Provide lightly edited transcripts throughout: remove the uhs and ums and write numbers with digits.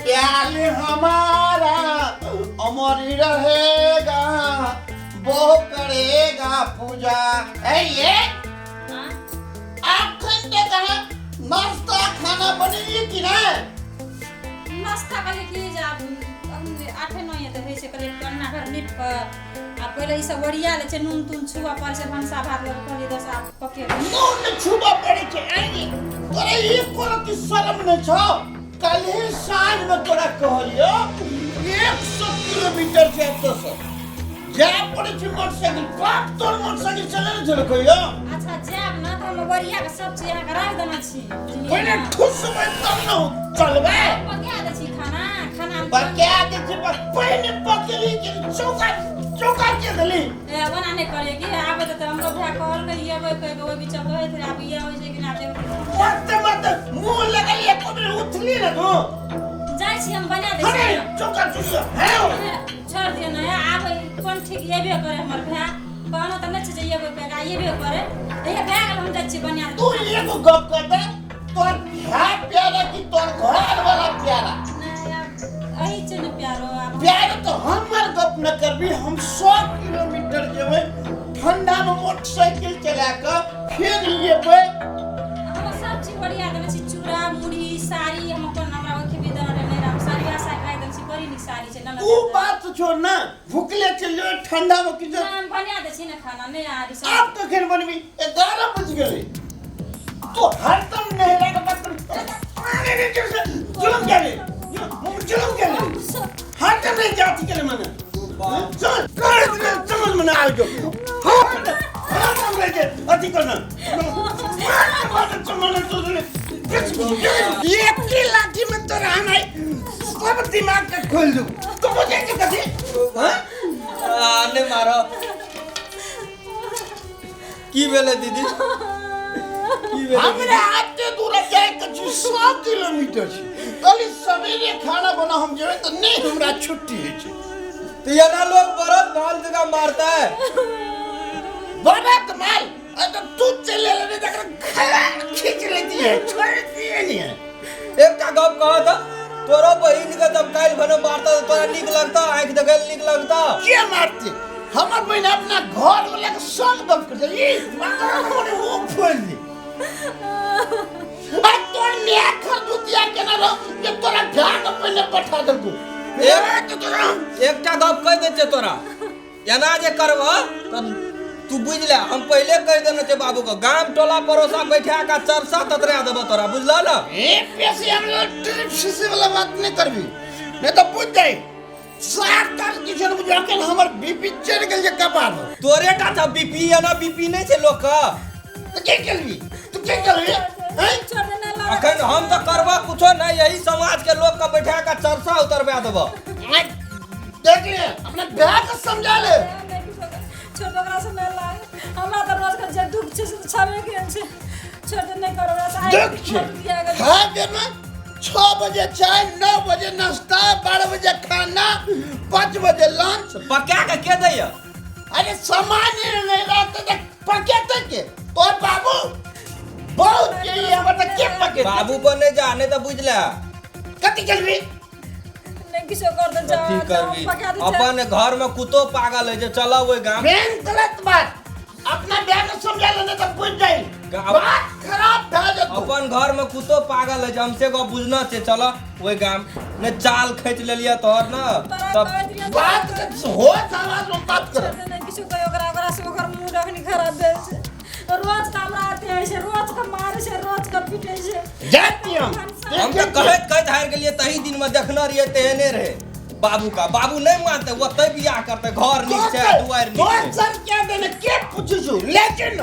प्यार हमारा अमर ही रहेगा, वो करेगा पूजा। ए ये हाँ? अखन तक अहाँ नाश्ता खाना बनेलियै कि नहि? नाश्ता कहलियै कि जे आब 8-9 तऽ होइ छै, कहलियै कन्ना घर नीप कऽ आ पहिले ई सब ओरिया लै छै, नून तून छुअ पड़ै छै, भनसा भात लऽ कऽ कहलियै 10 आब पकेबै। नून नहि छुबऽ पड़ै छै। ऐ तोरा एको रत्ती शरम नहि छौ? काल्हि साँझमे तोरा कहलियौ 100 किलोमीटर छै एतऽसँ जाय पड़ै छै मोटरसाइकिल। बाप तोर मोटरसाइकिल चले ने छलै कहियो? अच्छा जायब ने तऽ हम ओरिया कऽ सब चीज अहाँके राखि देने छी, बुझलियै पहिले ने? ठुसबै तब ने चलबै। पका दै छी खाना, खाना हम पका दै छी पर पहिने पकेली कि चौका चौका के देली? ए ओना नहि करियै कि आबै तऽ हमरो भाय कहलकै एबै कहि कऽ ओहि बीच कहैत रहै, आब ई आबै छै कि नहि आब देखबै। मत मत मुँह लगल एको बेर उठली ने तू। जाइ छी हम बना दै अरे छी। चौका चुसिया है। छोड़ दियौ ने, आबै कोन ठीक एबे करे हमर भाय, कहनो तऽ नहि छै जे एबै कहि कऽ, एबे करे। हे भए गेल, हम जाइ छी बना तू एगो गप कर दे, तोर भाय प्यारा कि तोर घर वाला प्यारा? नहि आब अही छै ने प्यारो आब। प्यार तो हमर गप न करबी। हम 100 किलोमीटर जेबै ठंडा में मोटरसाइकिल चला कऽ, फेर एबै। हम सब चीज बढ़िया देने छी, चूड़ा मुरही साड़ी, हम अपन हमरा ओहि खेबी देने रहै नहि हम साड़ी आशा खाइ देने छी, बड़ी नीक साड़ी छै ननद। तू बात छोड़ ना, भुखले चल जेबै ठंडा में किछु। हम बना दै छी ने खाना, नहि आ रही। आब कखन बनबी? 11 बज गेलै। तू हरदम नहेला के बाद जुलम गेलै, जुलम गेलै, हरदम नहीं जाती गेलै मने चल कर चल मने आ जो हरदम रह के अथी करना एक ही लाठी में तोरा हम सब दिमाग के खोल दू तो बुझे के कथी? हाँ? आ, नहि मारो। की भेलै दीदी, की भेलै? हमरा एते दूर जाय के छै, 100 किलोमीटर छै। कहली सवेरे खाना बना, हम जेबै तऽ नहि हमरा छुट्टी होइ छै। तो एना लोग बरद माल जगह मारता है? बरत माल अरे तो तू चले लेने तक खींच लेती है, छोड़ दिए नहीं है। एकटा गप कह तऽ, तोरो बहिन के जब काल्हि भने मारता तऽ तोरा नीक लगता? आँखि देखै लए नीक लगता? के मारती? हमर बहिन अपना घर वाला के संग गप कर ई मने वो फोड़ दी। आ तोर न्याय खरदुतिया केना रह जे तोरा भाय के पहिले पठा देलकू? एक एकटा गप कहि दै छियै तोरा, एना जे करबह तऽ तू बुझि ले, हम पहिले कहि देने छियै बाबू के, गाम टोला पड़ोसा बैठा के चरसा ततरा देबह तोरा, बुझलह ने? ए बेसी हम लोग ट्रिप सीसी वाला बात नहीं करबी, नहीं तो बुझ जाई सात तार किछु नहि बुझल। अखन हमर बीपी चढ़ि गेल जे कपार पर। तोरे टा छ बीपी, एना बीपी नहि छै लोक के। तऽ की केलही तू, की केलही हैं? छोड़ दे ना लड़ा। अखन हम तऽ करबह कुछो नहि, यही समाज के लोक के बैठा के चरसा उतरबा देबह। आँय, देख ले अपना भाय के समझा ले। नहि किछो कर। छोड़ दे, ओकरा से नहि लाग, हमरा तऽ रोज के जे दुख छै से छबे केल छै। छोड़ दे, नहि कर ओकरा से आइ। देख छै दिया गेल। खा के ने 6 बजे चाय, 9 बजे नाश्ता, 12 बजे खाना, 5 बजे लंच। पका के के दैया? अरे सामान्य नहीं रहते तो पकेते के? तोर बाबू बहुत के ये हमर तऽ के पकेते? बाबू पर नहि जा, नहि तऽ बुझि ले। कथी केलबी? नहि किछो कर दे, जा। कथी करबी? पका दे। अपन घर में कुत्तो पागल है जे चलब ओहि गाम। मेन गलत बात अपना ब्याह के समझा लेने तो बुझ जाई, बात खराब भए जेतौ। अपन घर में कुत्तो पागल है जे हमसे गप बुझना छै। चल ओहि गाम ने, चाल खींच लेलियै तोहर ने तब। बात के होश आवाज में बात कर। नहि किछो कहियो ओकरा, ओकरा से ओकर मूड अखनी खराब भेल छै। रोज के हमरा अथी होइ छै, रोज के मारै छै, रोज के पीटै छै। जाती हम। हम तऽ कहैत कहैत हारि गेलियै। तही दिन में देखने रहियै तेहने रहे बाबू का, बाबू नहीं मानते, ओतै बियाह करते, घर नीक छै दुआरि नीक तोर छै। सर क्या देने के पूछू छु ले के न।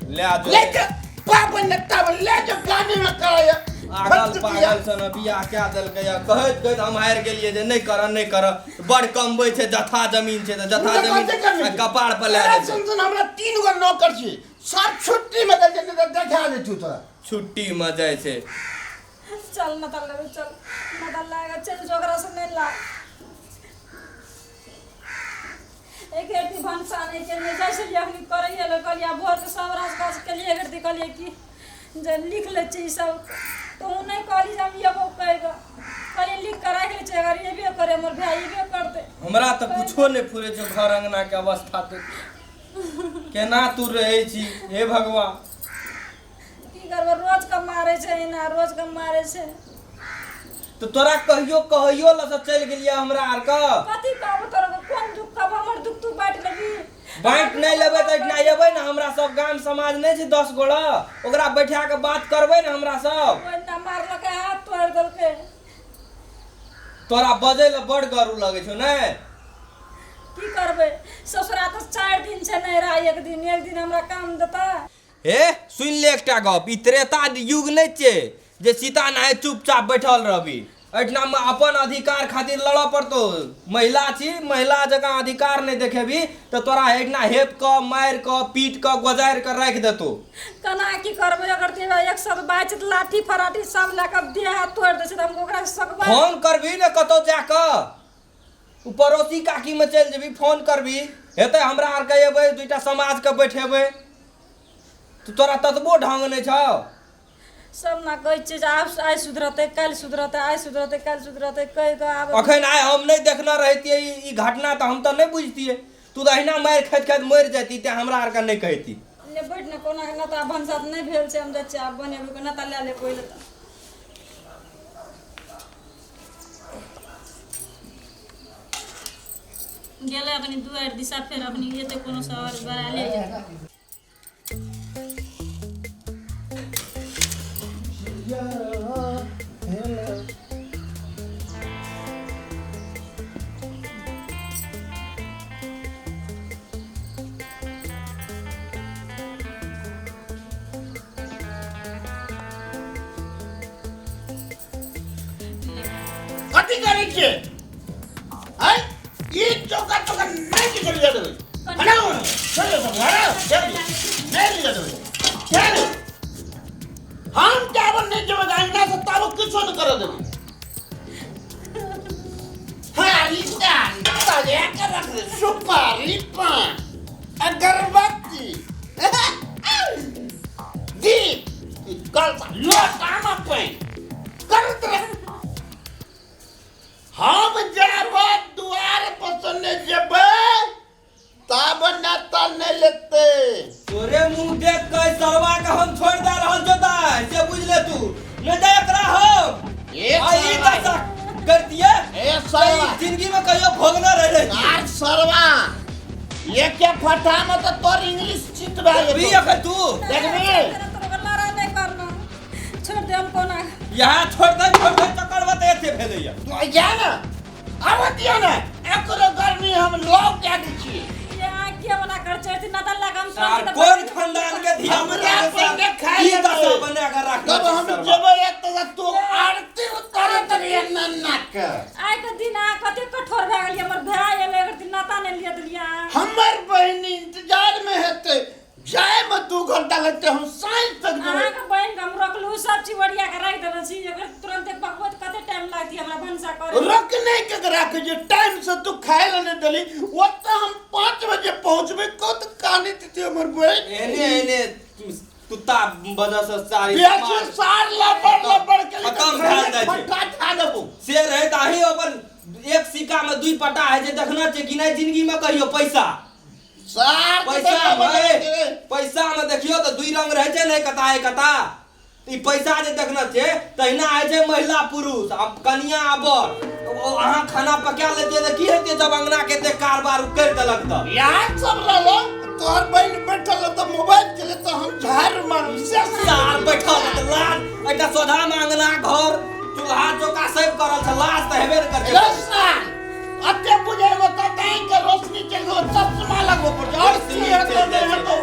ले आ जो। ले के पाबन ने तब ले जो गाने में कराया। पागल पागल सन बियाह कए देलकै। कहैत कहैत हम हारि गेलियै जे नहि कर नहि कर, बड़ कमबै छै, जथा जमीन छै तऽ जथा जमीन आ कपार पर लए अरे जेतै। सुन सुन, हमरा 3 गो नौकर छी, सब छुट्टी में गेल छै, नहीं तऽ देखा जेतू तोरा। छुट्टी में जाइ छै। चल न तऽ लेबै, चल न तऽ लाग चल जो, ओकरा से नहि लाग। एक रत्ती भनसा नहि केलियै, जाइ छलियै अखनी करैये लए, कहलियै आब भोरके सब राज काज केलियै। एक रत्ती कहलियै कि जे लिख लै छी ई सब, तोहूँ नहि कहली जे हम एबो कहि कऽ। कहलियै लिख कऽ राखि लै छियै अगर एबे करे हमर भाय एबे करतै। हमरा तऽ कुछो नहि फुरै छौ घर अंगना के अवस्था तऽ केना तू रहै छी हे भगवान। की करबै रोज के मारै छै एना रोज के मारै छै। तऽ तोरा कहियो कहियो लऽ से चलि गेलियै हमरा आरके। कथी कहबो तोरा कोन दुख कहबो हमर दुख तू बाँटि लेबही। बाँटि नहि लेबै तऽ एहिठिना एबै ने हमरा सब गाम समाज नहि छै 10 गोड़ा ओकरा बैठा कऽ बात करबै ने हमरा सब। ओहिना मारलकै हाथ तोड़ि देलकै। तोरा बजै लए बड़ गरू लगै छौ ने। की करबै ससुरा तऽ 4 दिन छै नैहरा एक दिन हमरा काम देता। हे सुनि ले एकटा गप ई त्रेता युग नहि छै जे सीता नहाय चुपचाप बैठल रहबी। एहिठिना मे अपन अधिकार खातिर लड़ऽ पड़तौ। महिला छी महिला जकाँ अधिकार नहि देखेबी तऽ तोरा एहिठिना हेप कऽ मारि कऽ पीट कऽ गोजारि कऽ राखि देतौ। केना की करबै अगर देह एक साथ बाजि छै तऽ लाठी फराठी सब लए कऽ देह हाथ तोड़ि दै छै तऽ हम ओकरा सकबै। फोन करबी ने कतौ जा कऽ ओ पड़ोसी काकी मे चलि जेबी फोन करबी हेतै हमरा आरके एबै दुइटा समाजके बैठेबै तऽ तोरा ततबो ढंग नहि छौ। सब ना कहै छियै जे आब आइ सुधरतै काल्हि सुधरतै आइ सुधरतै काल्हि सुधरतै कहि कऽ आब अखन आइ हम नहि देखने रहितियै ई घटना तऽ हम तऽ नहि बुझतियै। तू तऽ अहिना मारि खाइत खाइत मरि जैती तेँ हमरा आरके नहि कहिती। ले बैठ ने कोना के नता भनसा तऽ नहि भेल छै हम जाइ छियै आब बनेबै नता लए लेब पहिले तऽ। गेलै अखनी दुआरि दिशा फेर अखनी एतै कोनो शहर बड़ा ले जेतै। कथी करै छियै आँय ई चौका चौका नहि किछो लिअ देबै हटाउ ने छोड़ि सब हटाउ नहि लिअ देबै चल हम जाबे नहि जेबै अंगना से ताबे किछो नहि करऽ देबै। थारी दाल सजा के रख दे सुपारी पान अगरबत्ती दीप कलसा लोटामे पानि करैत रह। हम जाब दुआर पर से नहि जेबै ताब नेता नहि लेतै। तोरे मुंह देख के सरवा के हम छोड़ दे रहल छौ दाइ से बुझ ले तू नहि तऽ एकरा हम ए आ ई सरवा। दशा करतियै ए सरवा। तऽ ई जिंदगी में कहियो भोगने रह रहितियै। आर सरवा एके फटा में तऽ तोर इंग्लिश चित भए देखबही जेतौ। अखन तू देखबही। लड़ाइ नहि करना छोड़ दे हम कोना यहाँ छोड़ दे तकर बाद एते भेलैया। तू जा ने आबऽ दियौ ने एकरो गर्मी हम लौ कए दै छियै। ये आँख बना कर चढ़ती नता लगा हम सार कोन खानदान के धिया हमरा पुता के पहिने खाय ई लेबै। दशा बना के राखने तब छै हम सरवा। जेबै एतऽ तू आरती उतारत रहियै नन्ना के। आइ के दिन अहाँ कते कठोर भए गेलियै हमर भाय एलै एकर दिन नाता नहि लिअ देलियै अहाँ। हमर बहिन इंतजार में हेतै जाय में 2 घंटा लगतै हम साँझ तक जेबै। अहाँके बहिन के हम रोकलहुँ सब चीज ओरिया के राखि देने छी अगर तुरंते पकबै तऽ कते टाइम लागतै हमरा भनसा करे। रोकने के राखै जे टाइम से तू खाय लए नहि देली ओतऽ हम 5 बजे पहुँचबै कत कानी देतै हमर बहिन। एने एने कुत्ता वजह से सारी बेसी सार लबड़ लबड़ के खतम भए जाइ छै। फटा खा लेबो। से रहै तऽ अहीं अपन एक सिक्का में 2 पटा होइ छै देखना छै कि नहि जिंदगी में कहियो पैसा सार के पैसा देखबो में नहि। पैसा में देखियो तऽ 2 रंग रहै छै ने कता कता ई पैसा जे देखना छै तहिना होइ छै महिला पुरुष आ कनिया आ बर। ओ अहाँ खाना पका लेतियै तऽ की हेतै जब अंगना के एते कारबार ओ करि देलक तऽ। याद सब रहलो तोहर बहिन बैठल रहतो मोबाइल चले तो हम झाड़ू मारू से सार बैठल रहतै लाज एकटा सोझा में अंगना घर चूल्हा चौका सब करल छै लाज तऽ हेबे ने करतै। रे सार अते बुझेबो तऽ ताहि के रोशनी चलि गेलो चश्मा लगबो पड़तै और की हेतौ नहि हेतौ।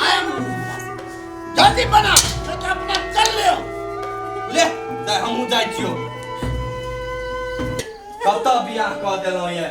I am जल्दी बना नहीं तो अपना चल लियो। ले दाइ हमहूँ जाइ छियौ। कतऽ बियाह कऽ देलहुँ ये।